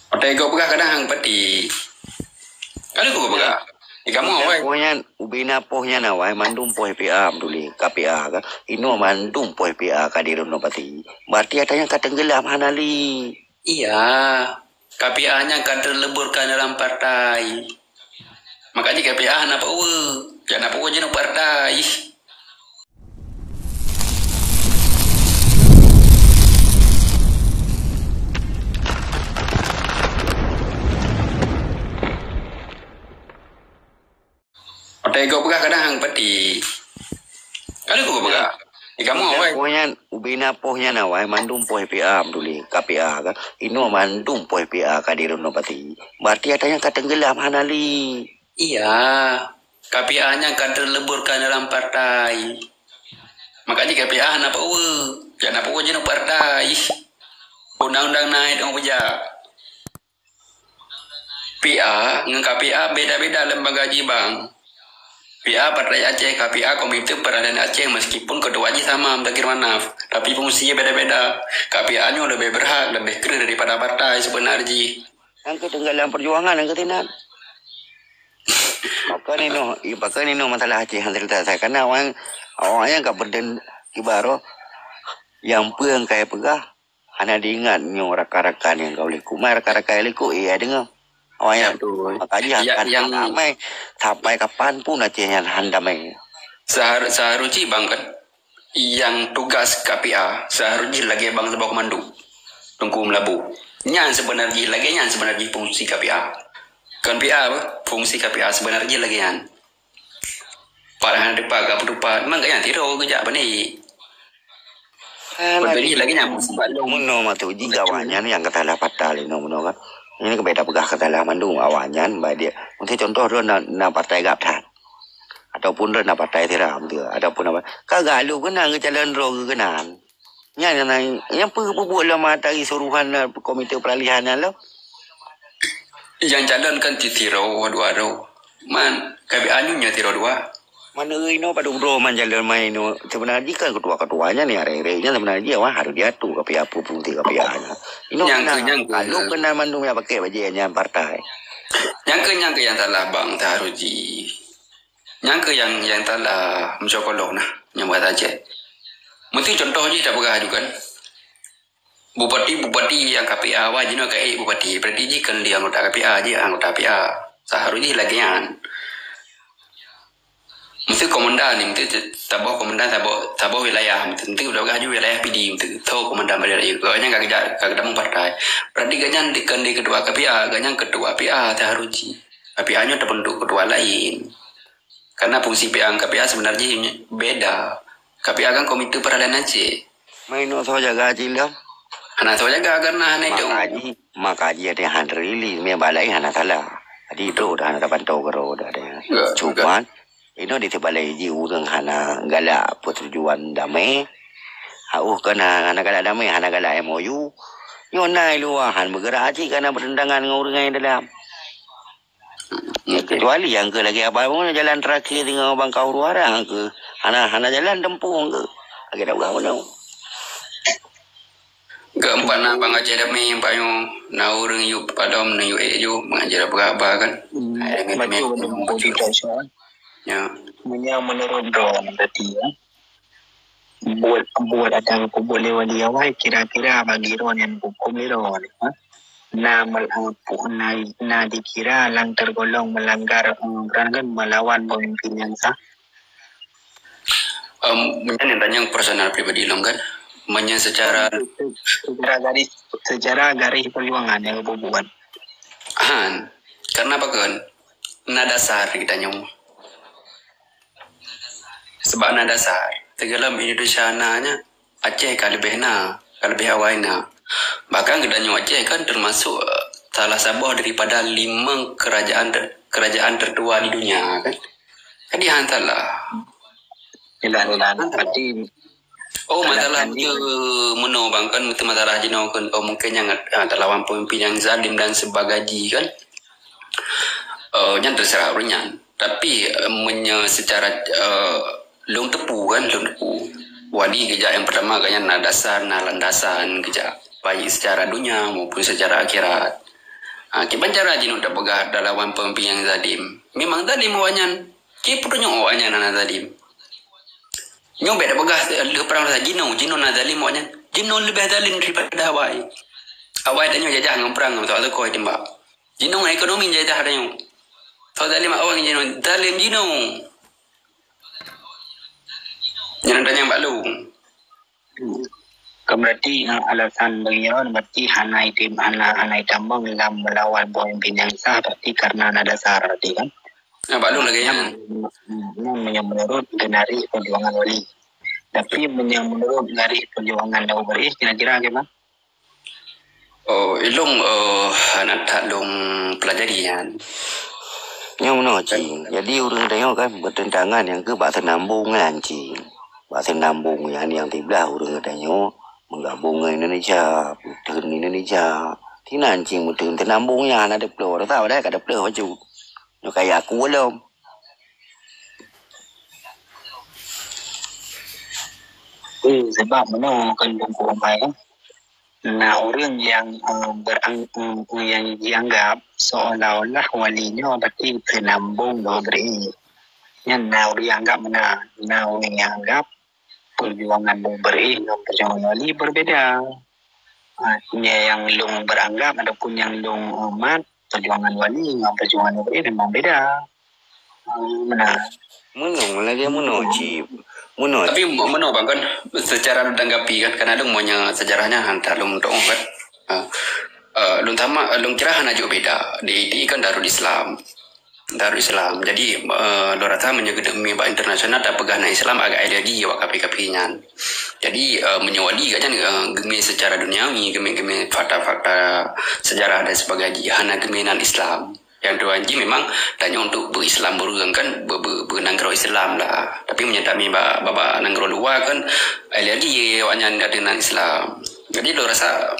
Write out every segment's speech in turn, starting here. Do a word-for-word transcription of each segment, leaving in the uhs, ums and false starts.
Otai kau peugah kadang hang pati. Kalau kau peugah, eh, kamu awai. Poh nyan, ubena poh nyan awai, mandum poh P A beutuli, K P A kan. Inoe mandum poh P A ka di Reno pati. Berarti ata nyan ka tenggelam hana li. Iya, K P A nyan ka terleburkan dalam partai. Makanya K P A hana power. Jangan power jenuh partai. Otai kau peugah kadang hang pati. Kalau kau peugah, eh, kamu awai. Poh nyan, ubena poh nyan awai, mandum poh P A beutuli, K P A kan. Inoe mandum poh P A ka di Reno pati. Berarti ata nyan ka tenggelam hana li. Iya, K P A nyan ka terleburkan dalam partai. Makanya K P A hana power. Jangan power jenuh partai. Undang-undang naik dong peujak. P A ngon K P A beda-beda lembaga jih bang. P A Partai Aceh, K P A Komite Peralihan Aceh meskipun ketua jih sama Muzakir Manaf, tapi fungsinya beda-beda. K P A nyoe lebih berhak, lebih kreuh daripada partai sebenar jih. Nyang keu tenggelam perjuangan nyang keu sinan. Pakon inoe, pakon inoe masalah Aceh hana cerita saya. Karena awak, awak nyang ka berden ibarat nyang peue nyang kaya peugah, hana diingat nyoe rakan-rakan nyang ka u likot. Mai rakan-rakan nyang likot, eh, ai deungoe. Awak nyan, ya, betul, makajih, ya, akan yang hana damai. Sampai kapan pun Aceh nyan hana damai. Sehar-, seharusnya bang kan, yang tugas K P A seharusnya lagèe bang saboh komando. Teungku Meulaboh. Nyan sebenarnya lagèe nyan sebenarnya fungsi K P A. Kon P A apa? Fungsi K P A sebenarnya lagèe nyan. Pat hana dipat ka peutupat, memang gaya tiro geujak bani. Hana. Beutôi lagèe nyan, sebab lôn meunoe mah tu, jika awak nyan nyang ka salah patal inoe meunoe kan. Ini keubiet tapeugah ka salah mandum awak nyan, bah dia. Mungkin contoh droe na, na partai gab that. Ataupun droe na partai siram tu, ataupun apa. Ka galu keunan geucalon droe keunan. Nyan, nyan, nyan peue peubuet lom mata suruhan, eh, komite peralihan nyan lom. Nyang calon kan ti sidroe, dua droe. Man, ka anu nyan sidroe dua. Mana inoe padub droe man calon mai inoe. Sebenarnya kan ketua-ketua nyan ni, arek-arek nyan sebenarnya wah harus diatur K P A, apa fungsi K P A nyan. Inoe nyang kena, keu-, nyang keu-, kalau kena mandum nyang pakai bajèe nyan partai. Nyang keu, nyang keu nyang salah bang, seharusnya. Nyang keu nyang, nyang salah meucokolong nah, nyang bahasa Aceh. Meusti contoh jih tapeugah aju kan. Bupati-bupati nyang K P A awai jinoe ka ék bupati, berarti jih kon lé anggota K P A, jih anggota P A. Seharusnya lagèe nyan. Meusti komandan ni, meusti saboh komandan, saboh, saboh wilayah, meusti, meusti tapeugah aju wilayah Pidie, meusti tho komandan balik lagi. Gobnyan ka keujak, ka keudamong partai. Berarti gobnyan dikon lé ketua K P A, gobnyan ketua P A seharusnya. K P A nyoe terbentuk ketua lain. Karena fungsi P A ngon K P A sebenarnya beda. K P A kan Komite Peralihan Aceh. Main soe jaga cit lom. Hana soe jaga karena hana itu. Maka jih, maka jih ada han rili, mie balai hana salah. Jadi itu dah hana tabantu kero dah ada. Enggak, cuman, enggak. Inoe di sibalai jih ureueng hana galak persetujuan damai. Hauh kan hana galak damai, hana galak M O U. Nyoe na i luwa han bergerak cit karena bertentangan ngon ureueng nyang dalam. Kecuali nyang keu lagèe abang jalan terakhir dengan abang kau dua orang ke. Hana, hana jalan tempuh ke. Lagèe dak urang meunoe. Keempat na bang Aceh Dami, empat nyoe na ureueng yub padom, na yub ék ju, mengajar berapa kan. Hmm. Hai, demi, betul, demi, betul, betul, betul. Betul, Syah. Ya. Meunyoe menurut droe berarti ya. Buet, buet atau peubuet lé wali awai kira-kira bagi droe nyan huköm lé droe, ha? Na mel-, na, na dikira lam tergolong melanggar, eh, aturan kan melawan pemimpin nyang sah? Em, nyan tanyong personal pribadi lôn kan. Meunyoe secara, secara garis, secara garis perjuangan nyang peubuet. Han, karena apa kan? Na dasar kita nyoe. Sebab na dasar, teugohlom Indonesia na nyan, Aceh ka leubeh na, ka leubeh awai na. Bahkan geutanyoe Aceh kan termasuk, eh, salah saboh daripada limong kerajaan ter-, kerajaan tertua di dunia kan. Jadi han salah. Tidak, tidak. Berarti Oh, masalah tadi meunoe bang kan, meusti masalah jinoe kan. Oh, mungkin nyang, ah, talawan pemimpin nyang zalim dan sebagainya kan. Eh, nyan terserah ureueng nyan. Tapi, eh, meunyoe secara, eh, lôn teupeu kan, lôn teupeu. Wali geujak nyang pertama kan nyan na dasar, na landasan geujak. Baik secara dunia maupun secara akhirat. Ha, kiban cara jinoe tapeugah talawan peumimpin nyang zalim? Memang zalim awaknyan. Ci peutunyok awaknyan hana zalim. Nyoe bèk tapeugah lheueh prang rasa jinoe, jinoe na zalim awaknyan. Jinoe leubeh zalim daripada awai. Awai tanyoe jajah ngon prang, ngon pesawat Sukhoi timbak. Jinoe ngon ekonomi jajah tanyoe. Soe zalim awai jinoe, zalim jinoe. Nyan tanyong bak lôn. Kan berarti, eh, alasan bagi nyoe berarti hana item-, hana, hana itamong lam melawan peumimpin nyang sah berarti karena na dasar berarti kan? Ah, bak lôn lagèe nyan. Nyan, nyan meunyoe menurut garis perjuangan Wali. Tapi meunyoe menurut garis perjuangan Daud Beureu'éh kira-kira bagaimana? Oh, ilôn, eh, hana that lôn pelajari nyan. Nyoe meunoe, Cing. Jadi, ureueng tanyoe kan beuteuntangan nyang keu bak seunambong nyan, Cing. Bak seunambong nyan nyang siblah ureueng tanyoe meugabong ngon Indonesia, meuteun Indonesia. Sinan, Cing, meuteun seunambong nyan hana teupeue. Rasa padahai ka teupeue bacut. Nyoe kaya aku lom. Eh, sebab meunoe kan Teungku Umar, na ureueng nyang, eh, berang-, eh, nyang jianggap seolah-olah Wali nyoe berarti seunambong Daud Beureu'éh. Nyan na ureueng anggap meunan, na ureueng nyang anggap perjuangan Daud Beureu'éh ngon perjuangan Wali berbeda. Ha, nyang lôn beranggap ataupun nyang lôn hormat, perjuangan Wali ngon perjuangan Daud Beureu'éh memang beda. Ha, meunan. Meunoe lagèe meunoe, Cip. Meunoe. Tapi meunoe bang kan, secara tanggapi kan, kadang meunyoe sejarah nyan han that lôn teu'oh kan. Ha. Eh, lôn sama, lôn kira hana jeuet beda. Di I T I kan Darul Islam. Darul Islam. Jadi, eh, lôn rasa meunyoe geuneuk mi bak internasional tapeugah na Islam agak alergi awak kafé-kafé nyan. Jadi, eh, meunyoe Wali gobnyan, eh, geumé secara duniawi, geumé-geumé fakta-fakta sejarah dan sebagainya, hana geumé nan Islam. Nyang tuan jih memang tanyoe untuk beu-Islam ureueng kan, beu-, beu-, beunanggroe Islam lah. Tapi meunyoe tami bak, bak, bak nanggroe luwa kan, alergi awaknyan ada nan Islam. Jadi, lôn rasa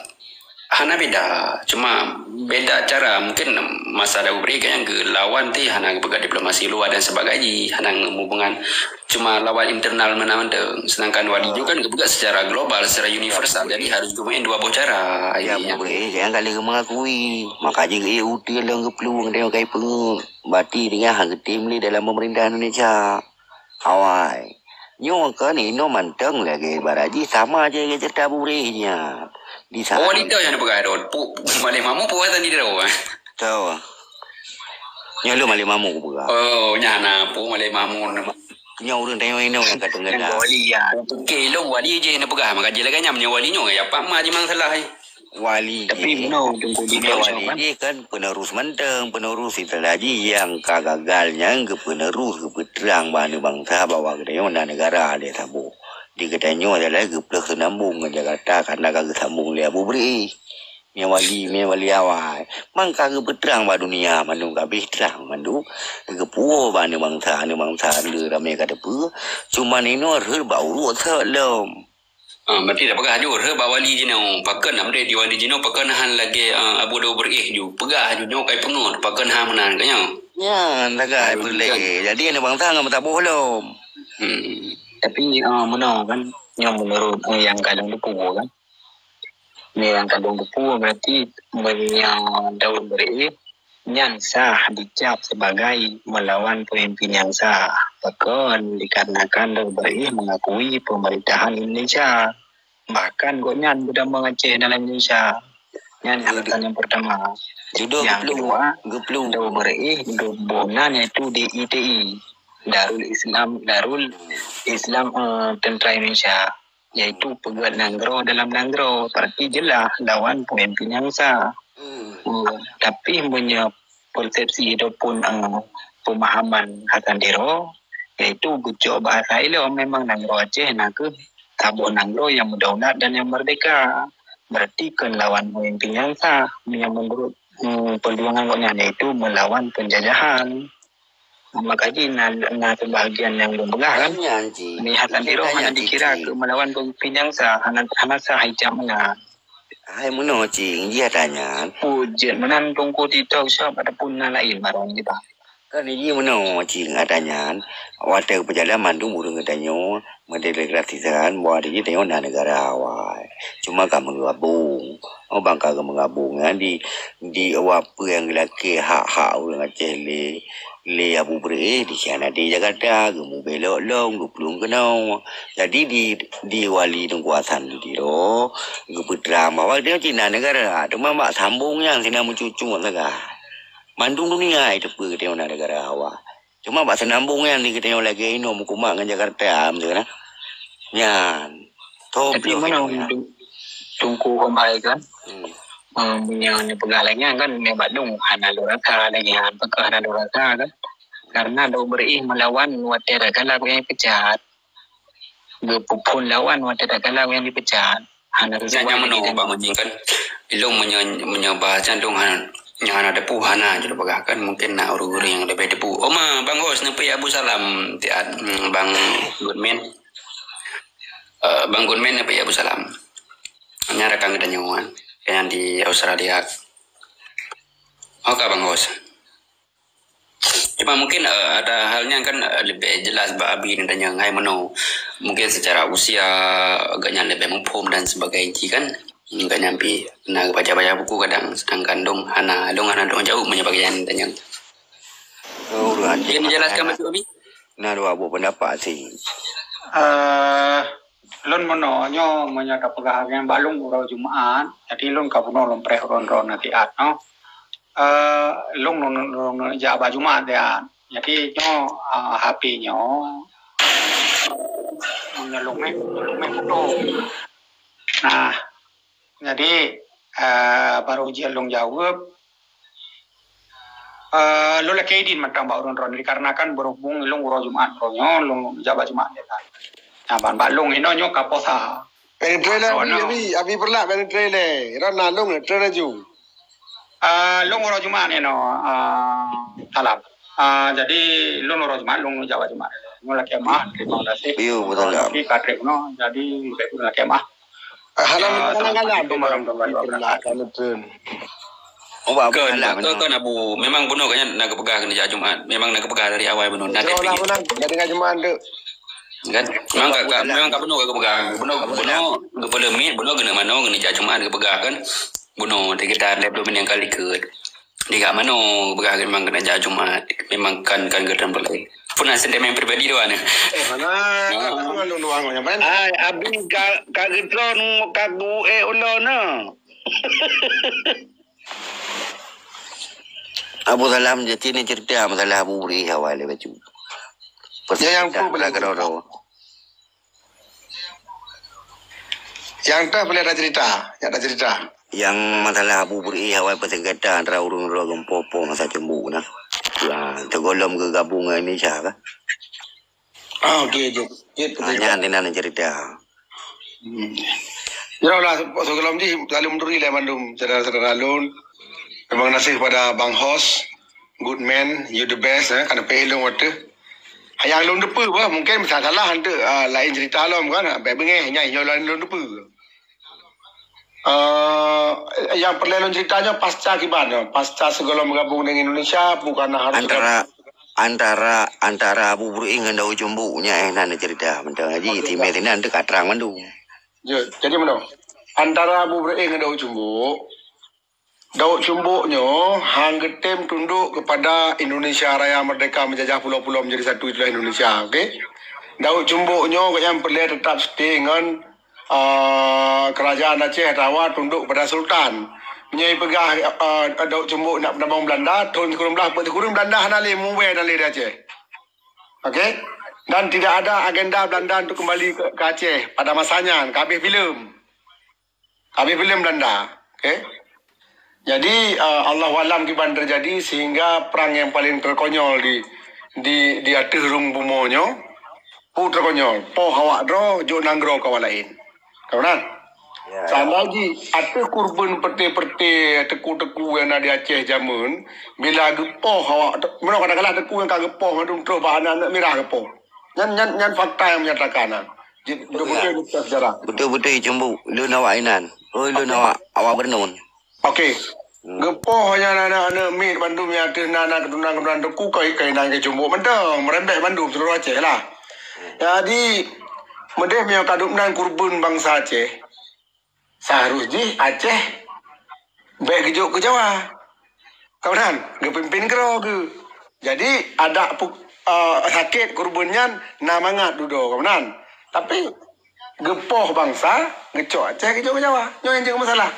hana beda, cuma beda cara. Mungkin masa Daud Beureu'éh gobnyan geulawan ti hana geupeugah diplomasi luwa dan sebagainya, hana hubungan, cuma lawan internal meunan mantong. Sedangkan Wali nyoe kan geupeugah secara global, secara universal, jadi harus geumeu'en dua boh cara. Ya, Daud Beureu'éh gobnyan ka lheueh meungakui, maka jih geu-E U T lom geuplueng dan kai peungeut. Berarti dia hana geutem lé dalam pemerintah Indonesia. Awai. Nyoe kan inoe mantong lagèe ibarat jih sama jih lagèe cerita Daud Beureu'éh nyan. Di sana. Oh, wanita nyang peugah tu. Pu-, Malém Makmu peue tadi tu? Tahu. Nyoe lôn Malém Makmu kupeugah. Oh, nyan na peue Malém Makmu nama. Nyoe ureueng tanyoe inoe nyang ka teungeuna. Nyang Wali ya. Oke, lôn Wali jih na peugah, maka jih lagèe nyan meunyoe Wali nyoe ya Pak Ma jih memang salah. Wali jih. Tapi meunoe Teungku Bintang Wali jih kan penerus mantong, penerus istilah jih nyang ka gagal nyan geupeunerus, geupeutrang bak aneuk bansa bahwa geutanyoe na negara lé saboh. Di geutanyoe adalah geuplôh seunambong ngon Jakarta karena ka geusambong lé Abu Beureu'éh. Mia Wali, Mia Wali awai. Mang ka geupeutrang bak dunia mandum, ka abéh trang mandum. Geupuwoe bak aneuk bansa, aneuk bansa le ramé ka teupeue. Cuma inoe rhot bak uruek sot lom. Ah, berarti dah peugah aju, rhot bak Wali jinoe. Pakon amdeh di Wali jinoe, pakon han lagèe, ah, Abu Daud Beureu'éh ju. Peugah aju nyoe kai peungeut, pakon han meunan ka nyoe. Nyan, tagai peureulèe. Jadi aneuk bansa ngon meusaboh lom. Hmm. Tapi, ah, meunoe kan, nyoe menurut, ah, nyang ka lôn teupeue kan. Nyoe nyang ka lôn teupeue berarti meunyoe Daud Beureu'éh nyan sah dicap sebagai meulawan peumimpin nyang sah. Pakon? Dikarenakan Daud Beureu'éh mengakui pemerintahan Indonesia. Bahkan gobnyan beudamong Aceh dalam Indonesia. Nyan alasan nyang pertama. Nyang kedua, Daud Beureu'éh geuboh nan yaitu D I T I, Darul Islam, Darul Islam, eh, Tentera Indonesia. Yaitu peugöt nanggroe dalam nanggroe, berarti jeulaih lawan peumimpin nyang sah. Hmm. Hmm, tapi meunyoe persepsi ataupun, eh, pemahaman Hasan Tiro, yaitu geucok bahasa ilom, memang nanggroe Aceh nakeuh saboh nanggroe nyang meudaulat dan nyang merdeka. Berarti kon lawan peumimpin nyang sah. Meunyoe menurut, hmm, perjuangan gobnyan, yaitu meulawan penjajahan. Maka jih na, na sebahagian nyang lôn peugah kan. Nyan, Cik. Meulihat Hasan Tiro hana dikira keu meulawan peumimpin nyang sah, hana, hana sah ijab meunan. Hai meunoe, Cik, jih tanya. Peue jeuet meunan Teungku di talk shop ataupun na laén barang jih, Bang? Kan iji meunoe cit gata nyan, watée geupeujalan mandum ureuëng geutanyoe meudelegrasikan bahwa di tanyoe na negara awai. Cuma ka meugabong. Oh, bang ka meugabong nyan di, di awak peue nyang geulakée hak-hak ureuëng Aceh lé, lé Abu Beureueh di sinan di Jakarta, geumubelok lom, geuplueng keunoe. Jadi di, di wali Teungku Hasan di Tiro geupeutrang bahwa di tanyoe cit na negara, teuma bak sambong nyan sinan meucucuk sagai. Mandum dunia ai teupeue geutanyoe na negara awai. Cuma bak seunambong nyan di geutanyoe lagée inoe meukumat ngon Jakarta, am tu nah. Nyan. Top Tapi loh mana inoe nyan. Teungku Komai kan? Hmm. Ah, meunyoe neupeugah lagée nyan kan, nibak dong hana lôn rasa lagée nyan. Pakon hana lôn rasa kan? Karena Abu Beureueh meulawan watée galak nyang dipecat. Geupeuphon lawan watée galak nyang dipecat. Hana Nyan, nyan meunoe, Bang Uji kan. Ilong meunyoe, meunyoe bahasa dong hana, nyang hana teupeu hana jeuet peugah kan. Mungkin na ureuëng-ureuëng nyang leubeh teupeu. Oh ma, Bang Hos, neupeu Abu Salam, tiat, hmm, Bang Goodman. Eh, Bang Goodman neupeu Abu Salam. Nyan rakan geutanyoe kan. Nyang di Australia. Oke, Bang Hos. Cuma mungkin, eh, ada hal nyan kan, eh, leubeh jelas bak Abi neutanyong hai meunoe. Mungkin secara usia agak nyan leubeh muphom dan sebagainya kan. Agak nyan pi na baca-baca buku kadang, sedangkan dong hana, dong hana dong jaweueb meunyoe bak nyan neutanyong. Oh, ureuëng Aceh Dia menjelaskan betul, Abi? Na dua buah pendapat sih. Eh, lôn meunoe nyoe meunyoe tapeugah lagée bak lôn uroe Jumaat, jadi lôn ka bunoe lôn preh ron-ron nasihat noh. Eh, lôn, lôn, lôn, lôn jak bak Jumaat dia. Jadi nyoe, ah, H P nyoe, meunyoe lôn meh, lôn meh putôh. Nah, jadi, eh, baru jeuet lôn jaweueb. Eh, lôn lakée idin mantong bak ureuëng droeneuh, dikarenakan berhubung lôn uroe Jumaat uroe nyoe, lôn jak bak Jumaat dia. Nah, ban bak lôn inoe nyoe ka posa. Penetrate lé, Abi, Abi, Abi Peureulak penetrate lé. Ira na lôn penetrate laju. Ah, lôn uroe Jumaat nyoe, ah, Salam. Ah, jadi lôn uroe Jumaat, lôn jak bak Jumaat. Nyoe lakée maah, terima kasih. Yo, betul lah. Tapi Patrick no, jadi lebih kurang lakée maah. Ah, hana Ah, masalah. Assalamualaikum warahmatullahi wabarakatuh. Penetrate. Oh, Abu Kon, Salam, kon, no. Kon Abu. Memang bunoe kan na geupeugah keuneuk jak Jumaat. Memang na geupeugah dari awai bunoe. Na Insya Allah, definisi. Menang. Jadi dengan Jumaat tu. Kan? Memang ka, ka, memang ka bunoe ka geupeugah. Bunoe, bunoe, geupeuleumiet, bunoe keuneuk manoe, keuneuk jak Jumaat geupeugah kan. Bunoe, di kita lhèe ploh minit nyang ka likot. Di gak manoe geupeugah memang keuneuk jak Jumaat. Memang kan, kan geutanyoe peulai. Pun sentimen pribadi tu, Wan. Eh, mana? Ah. Mana lu nuang macam mana? Ai, Abi ka, ka geutron, ka bu-, eh, ulôn na. Abu Salam, jadi ni cerita masalah Abu Beureueh awai lé bacut. Ya, yang Percerita tu boleh antara cerita. Kedua-dua. Yang tu boleh ada cerita, yang ada cerita. Yang masalah Abu Beureueh awai persengketa antara ureuëng dua geumpôh-pôh masa ceumbuk nah. Ya, teugolom geugabong ngon Indonesia kah? Ah, okey, okey. Okey, Ah, betul. Nyan tinggal cerita. Hmm. Yalah, sebelum jih, lalu menduri lah mandum, saudara-saudara lôn. Terima kasih pada Bang Hos, Good Man, you the best, eh, karena payah lôn waktu. Yang lôn depe bah, mungkin salah untuk, ah, lain cerita lom kan, baik bengeh, nyai nyoe lain lôn depe. Eh, yang perlu lôn cerita nyoe pasca kiban nyoe, pasca segolom bergabung dengan Indonesia, bukan harus Antara, antara, antara Abu Beureueh ngon Daud Cumbuk nyan, eh, nan cerita. Mantong haji, Okey, timé sinan teu ka trang mandum. Ya, jadi meunoe. Antara Abu Beureueh ngon Daud Cumbuk, Daud Cumbuk nyoe han geutem tunduk kepada Indonesia Raya Merdeka menjajah pulau-pulau menjadi satu itulah Indonesia, okey? Daud Cumbuk nyoe gobnyan peureulée tetap stay ngon, ah, kerajaan Aceh atawa tunduk kepada sultan. Meunyoe peugah, ah, Daud Cumbuk nak penabong Belanda, thon sikureueng blaih peuet sikureueng Belanda hana lé muwe hana lé di Aceh. Okey? Dan tidak ada agenda Belanda untuk kembali ke, ke Aceh pada masanya, ka habéh filem. Habéh filem Belanda. Okey. Jadi, uh, Allahu alam kiban terjadi sehingga perang yang paling terkonyol di, di, di ateueh rhueng bumoe nyoe. Peue terkonyol? Poh awak droe, jok nanggroe keu awak laén. Ka meunan? Ya, ya. Seandai jih ateueh kurban peuté-peuté, teungku-teungku nyang na di Aceh jameun, bila geupoh awak, meunoe katakanlah teungku nyang ka geupoh mandum troh bak aneuk-aneuk mirah geupoh. Nyan, nyan, nyan fakta nyang menyatakan, ah. Ji-, betul, betul, betul sejarah. Betul-betul Cumbuk. Lôn awak inan. Oi, lôn awak, awak Bernun. Okey. Geupoh nyan aneuk-aneuk miet bandum nyang ateueh na, na keuturonan-keuturonan teuku, keu inan keu cumbok mantong, meurembek bandum seuluruh Aceh lah. Jadi, meudeh meunyoe ka dum nan keureubeuen bansa Aceh, seharus jih Aceh bèk geujok keu Jawa. Ka meunan, geupimpén keudroe geuh. Jadi, adak pu-, eh, sakét keureubeuen nyan na mangat dudoe, ka meunan. Tapi, geupoh bansa, geucok Aceh, geujok keu Jawa. Nyoe nyang jeuet masalah.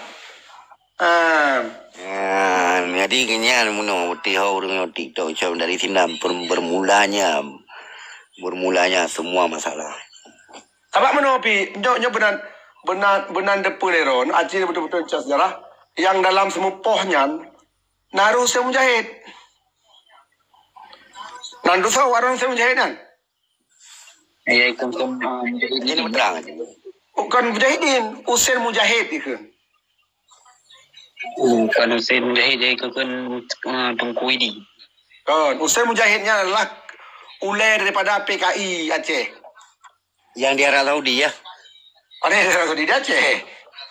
Ah. Ah, jadi keunyan meunoe, beutôi ho ureueng nyoe TikTok cok dari sinan per-, bermulanya, bermulanya semua masalah. Sabab meunoe pi, nyoe, nyoe beunan, beunan, beunan deupeu lé droen, aci beutôi-beutôi cok sejarah, nyang dalam seumeupoh nyan, na roh Hussein Mujahid. Nan tusoe awak droen Hussein Mujahid nyan? Ya, ikon, ikon, ah, Mujahidin. Ini beutang. Bukan Mujahidin, Hussein Mujahid ikon. Oh, bukan Hussein Mujahid, jadi ikon, ikon, ah, Teungku Idi. Kon, Hussein Mujahid nyan adalah ulèe daripada P K I Aceh. Yang di Arab Saudi, ya? Ada di Arab Saudi, di Aceh.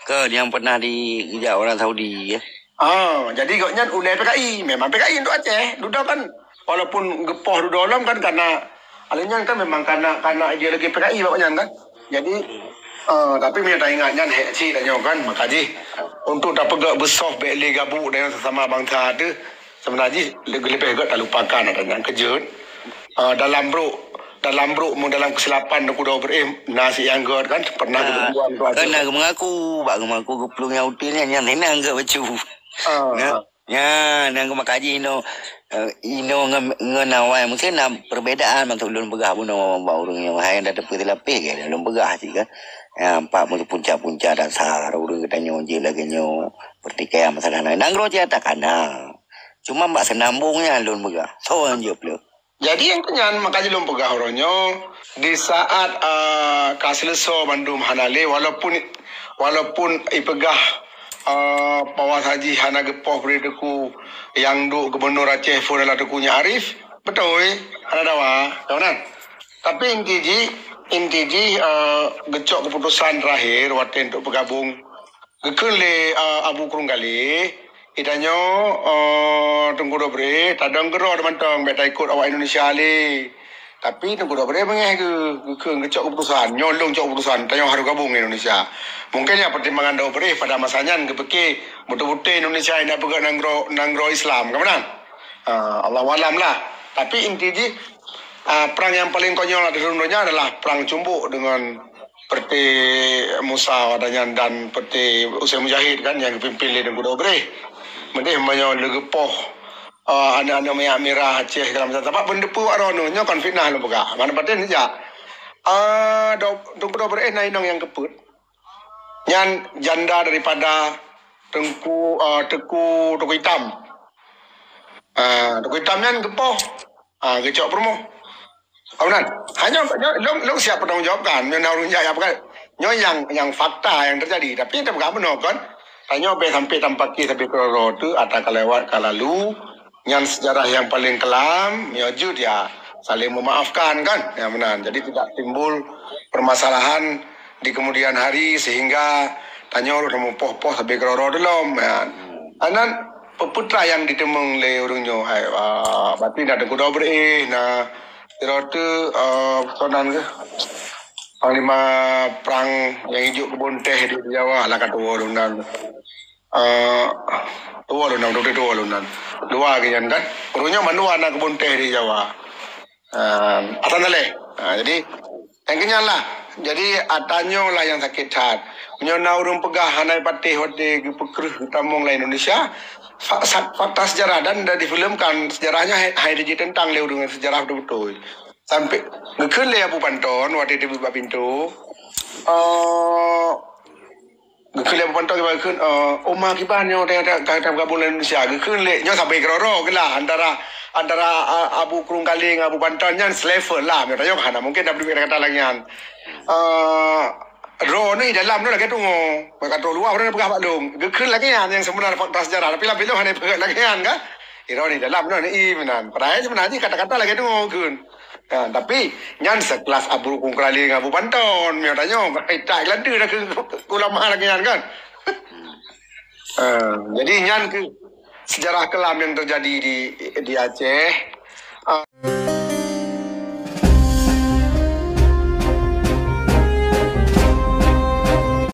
Kon, yang pernah di, dijak orang Saudi, ya? Ah, jadi gobnyan ulèe P K I. Memang P K I untuk Aceh. Dudoe kan, walaupun geupoh dudoe lom kan, karena, alèh nyan kan memang karena, karena ideologi P K I awak nyan kan. Jadi, ah, tapi meunyoe taingat nyan, hèk cit tanyoe kan, maka jih untuk tapeugah beusoh bèk lé gabuk dengan sesama bangsa tu, seubeuna jih le-, leubeh gèt talupakan ata nyan keujeuet. Ah, dalam brok, dalam brok meu dalam keusilapan Teungku Dob Re'eh na si nyang gèt kan, pernah geuduek buan tu. Kan na geumeungaku, bak geumeungaku geuplueng nyang utin nyan, nyan hina gèt bacut. Ah, nyan, ah. Nyan, nyang geumakajih inoe, eh, inoe ngon, ngon awai mungkin na perbedaan mantong lôn peugah bunoe bak ureueng nyoe, hai anda teupeu silapeh keu lôn peugah cit kan. Ya, empat puncak-puncak dasar ureueng geutanyoe jih lagèe nyoe, pertikaian masalah nanggroe cit ata kana. Cuma bak seunambong nyan lôn peugah. Soe nyang jeuet pleueh? Jadi, nyang keunyan maka jih lôn peugah uroe nyoe, di saat, ah, ka seuleusoe bandum hana lé, walaupun, walaupun ipeugah, ah, bahwa sajih hana geupoh bri Teungku nyang duek Gubernur Aceh phon adalah Teungku Nyak Arif, beutôi, hana dawa, ka meunan. Tapi inti jih, inti jih, ah, geucok keuputusan terakhir watèe untuk peugabong Geukheun lé, eh, Abu Krueng Galeh, geutanyoe, eh, Teungku Dob Re'eh, tadong keudroe mantong, bèk taikot awak Indonesia lé. Tapi Teungku Dob Re'eh beungèh geu-, geukheun geucok keuputusan. Nyoe lôn cok keuputusan, tanyoe harôh gabong ngon Indonesia. Mungken ya pertimbangan Dob Re'eh pada masa nyan geupike beutôi-beutôi Indonesia indak peugah nanggroe, nanggroe Islam, ka meunan? Ah, Allahu alam lah. Tapi inti jih, ah, perang nyang paleng konyol di seluruh donya adalah perang cumbok dengan Peureté Musa watèe nyan dan Peureté Hussein Mujahid kan, nyang geupimpén lé Teungku Dob Re'eh. Meudeh meunyoe lé geupoh, eh, aneuk-aneuk minyak mirah Aceh segala macam. Sabab beuneupeue wak droeneuh nyoe kon fitnah lôn peugah. Mana paten jak. Eh, Dob-, Teungku Dob Re'eh na inong nyang keupeuet. Nyan janda daripada Teungku, eh, Teungku, Teungku Itam. Ah, Teungku Itam nyan geupoh. Ah, geucok peurumoh. Ka meunan. Hanya nyoe, lôn, lôn siap pertanggungjawabkan. Nyoe na ureueng jak, jak peugah. Nyoe nyang, nyang fakta nyang teujadi. Tapi nyang teupeugah bunoe kon. Tanyoe bèk sampai tampaki sabe keudroe-droe teuh ata ka lewat, ka lalu. Nyan sejarah nyang paleng keulam, nyoe jeuet ya saling memaafkan kan. Ya meunan. Jadi tidak timbul permasalahan di kemudian hari sehingga tanyoe rot meupoh-poh sabe keudroe-droe teuh lom. Ya. Anan peue-peue nyang jiteumeung lé ureueng nyoe hai, ah, berarti na Teungku Dob Re'eh, na sidroe teuh, eh, soe nan keuh? Panglima perang nyang ijok keubon teh di Jawa lah ka tuwo lôn nan. Eh, tuwo lôn nan, beutôi tuwo lôn nan. Dua geuh nyan kan? Ureueng nyoe mandua na keubon teh di Jawa. Ah, Hasan Saleh. Ah, jadi, nyang keunyan lah. Jadi, ata nyoe lah nyang sakét that. Meunyoe na ureueng peugah hana patéh watèe geupeukreueh geutamong lam Indonesia, fa-, sa-, fakta sejarah dan dah difilmkan sejarahnya hai, hai jiteuntang lé ureueng sejarah beutôi-beutôi. Sampai geukheun lé Abu Panton watèe teubiet bak pintoe, eh, Geukheun lé Abu Panton kiban geukheun, eh, uma kiban nyoe ka, ka, ka gabong lam Indonesia. Geukheun lé, nyoe sabe keudroe-droe geulah antara, antara, ah, Abu Krueng Galeh ngon Abu Panton nyan selevel lah. Meunyoe tanyoe hana mungken na peudeuh kata-kata lagèe nyan. Eh, droeneuh dalam nyoe lagèe tungoe. Meunyoe ka trok luwa, ureueng peugah bak lôn. Geukheun lagèe nyan nyang seubeuna fakta sejarah. Tapi lam filem hana peugah lagèe nyan kan. Droeneuh dalam nyoe, i meunan. Padahai seubeuna jih kata-kata lagèe tungoe geukheun. Ha, tapi nyan sekelas Abu Krueng Galeh ngon Abu Panton. Meunyoe tanyoe, itak laju dah keu ulama lagèe nyan kan. Ha, jadi nyan keuh sejarah kelam yang terjadi di di Aceh. Ah,